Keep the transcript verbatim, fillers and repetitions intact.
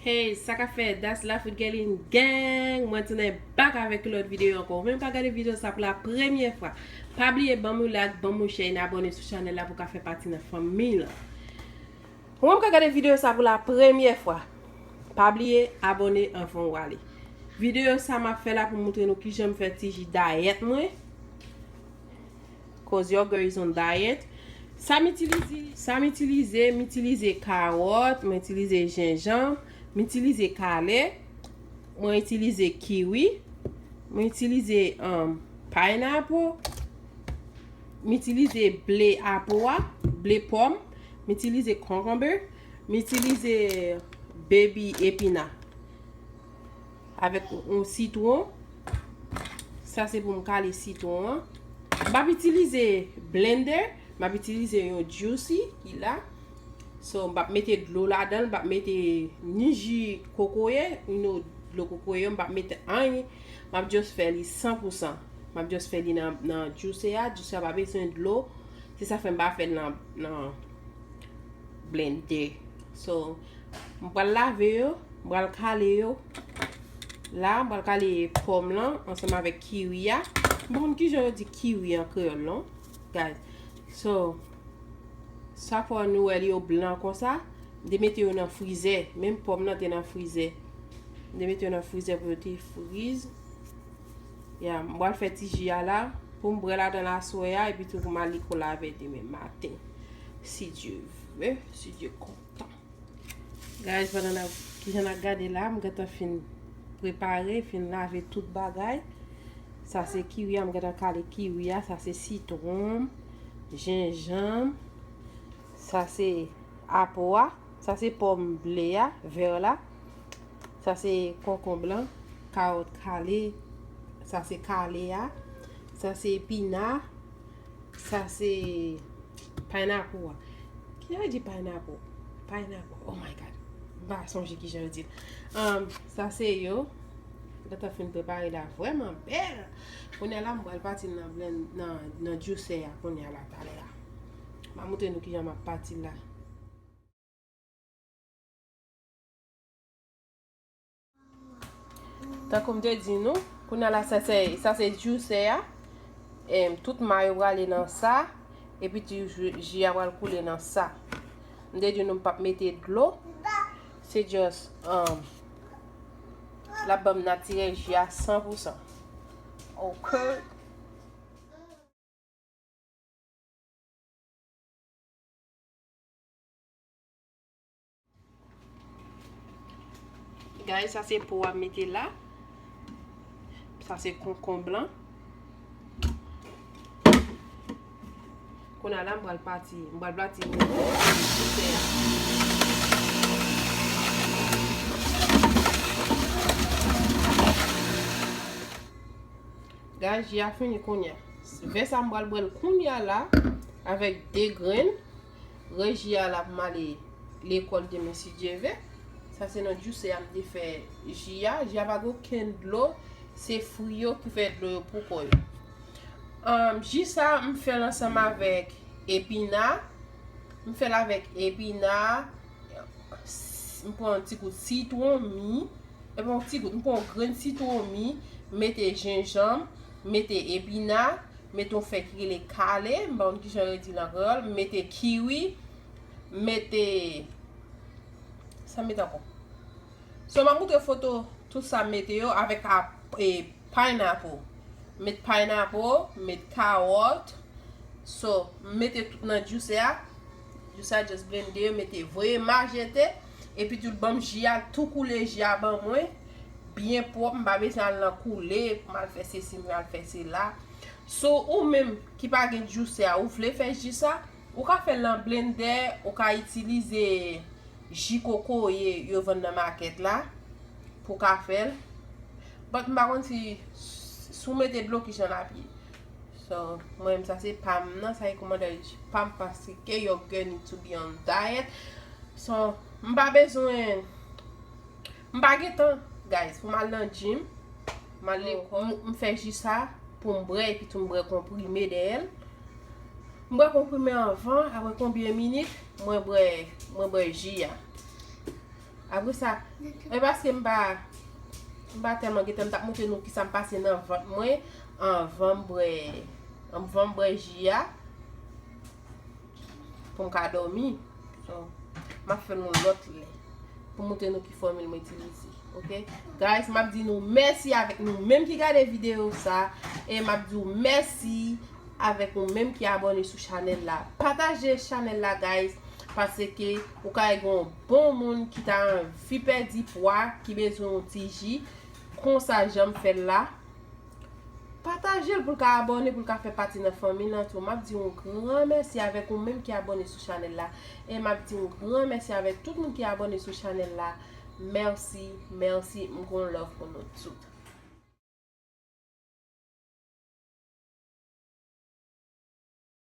Hey, sa k ap fèt? That's Lafout Guerline Gang. Mwen tounen back avèk yon lòt videyo ankò. Ou menm k ap gade videyo sa pou la premyè fwa, pa bliye ban m yon like, ban m yon share, e abòne sou chanèl la pou w ka fè pati nan fanmi lan. Ou menm k ap gade videyo sa pou la premyè fwa, pa bliye abòne anvan w ale. Videyo sa m ap fè la pou moutre nou kijan m fè ti ji dayèt mwen. Cause your girl is on diet. Sa m itilize, sa m itilize, m itilize kawòt, m itilize jenjanm, m itilize kale, mwen itilize kiwi, mwen itilize um, pineapple, m itilize ble apo a, ble pòm, m itilize concombre, m itilize baby epina avèk yon sitwon. Sa se pou m kale sitwon an. M p ap itilize blender, m ap itilize yon juicy ki la. So, m p ap mete dlo ladan l, m p ap mete ni ji kokoye, you know, dlo kokoye, m p ap mete anyen. M ap just fè li san pou san. M ap just fè li nan, nan juicer a. Juicer a pa bezwen dlo. Se sa fè m pa fè l nan, nan blender. So, m pral lave yo, m pral kale yo. La, m pral kale pòm lan ansanm avèk kiwi a. M pa konn kijan yo di kiwi an kreyòl non, guys. So, sa fè nou wè yo blan konsa. M te mete yo nan frizè. Menm pòm lan te nan frizè. M te mete yo nan frizè pou yo te friz. Ya, m pral fè ti ji a la pou m bwè ladan l aswè a, epi tou pou m al lekòl avè demen maten. Si Dye vle, si Dye kontan. Guys, pandan n ap, kijan n ap gade la, m gentan fin prepare, fin lave tout bagay. Sa se kiwi a, m gentan kale kiwi a. Sa se sitwon, jenjanm. Sa se apo a. Sa se pòm ble a, vè la. Sa se konkonb lan, kawòt kale. Sa se kale a. Sa se epina. Sa se pineapple a. Kijan yo di pineapple? Pineapple. Oh my God. M pa sonje kijan yo di l. Um, sa se yo. Gentan fin prepare la vrèman bèl. Kounye a la, m pral pati nan blen-, nan, nan juicer a kounye a la talè a. M a montre nou kijan m ap pati la. Tankou m te di nou, kounye a la, sa se, sa se juicer a. Em, tout ma yo prale nan sa, epi ti ju-, ji a pral koule nan sa. M te di nou m p ap mete dlo. Se just, um, l ap ban m natirèl ji a san pou san. Ok. Guys, sa se po a m mete la. Sa se konkonb lan. Kounye a la, m pral pati, m pral pati mete. Guys, ji a fini kounye a. Vè sa m pral bwè l kounye a la avèk de grenn. Rès ji a la pou m ale lekòl demen si Dye vle. Sa se nan juicer a m te fè ji a. Ji a pa gen okenn dlo. Se fwi yo ki fè dlo yo pou kò yo. Um, ji sa m fè l ansanm avèk epina. M fè l avèk epina. M pran yon ti gout sitwon mi. E pa yon ti gout, m pran yon grenn sitwon mi, m mete jenjanm, m mete epina, m mete yon fè ki rele kale, m pa konn kijan yo di l an kreyòl, m mete kiwi, m mete, sa m mete ankò? So, m ap montre foto tout sa m mete yo avèk a, e, pineapple. M met pineapple, m met kawòt. So, m mete tout nan juicer a. Juicer a just blende, mete, voye m a jete. Epi tou ban m ji a, tou koule ji a ban mwen. Byen pwòp, m pa bezwen al nan koule pou m al fè sesi, m al fè sela. So, ou menm ki pa gen juicer a, ou vle fè ji sa, ou ka fè l nan blender, ou ka itilize ji kokoye yo vann nan makèt la pou w ka fè l. But m pa konn si, si w mete dlo kijan l ap ye. So, mwen menm sa se pa m nan, sa se kòmantè pa m paske your girl need to be on diet. So, m pa bezwen M pa gen tan, guys, pou m al nan gym. M al lekòl. M, m fè ji sa pou m bwè, epi tou m bwè konprime dèyè l. M bwè konprime anvan, apre konbyen minit, mwen bwè, mwen bwè ji a. Apre sa, e paske m pa, m pa tèlman gentan, m t ap montre nou kisa m pase nan vant mwen anvan m bwè, anvan m bwè ji a pou m ka dòmi. So, m ap fè l yon lòt lè pou montre nou ki fòmil mwen itilize. Ok? Guys, m ap di nou mèsi avèk nou menm ki gade videyo sa. E m ap di w mèsi avèk ou menm ki abòne sou chanèl la. Pataje chanèl la, guys, paske ou ka gen yon bon moun ki ta anvi pèdi pwa, ki bezwen yon ti ji, konsa jan m fè l la. Pataje l pou l ka abòne, pou l ka fè pati nan fanmi lan tou. M ap di yon gran mèsi avèk ou menm ki abòne sou chanèl la. E m ap di yon gran mèsi avèk tout moun ki abòne sou chanèl la. Mèsi, mèsi, m gon love pou nou tout.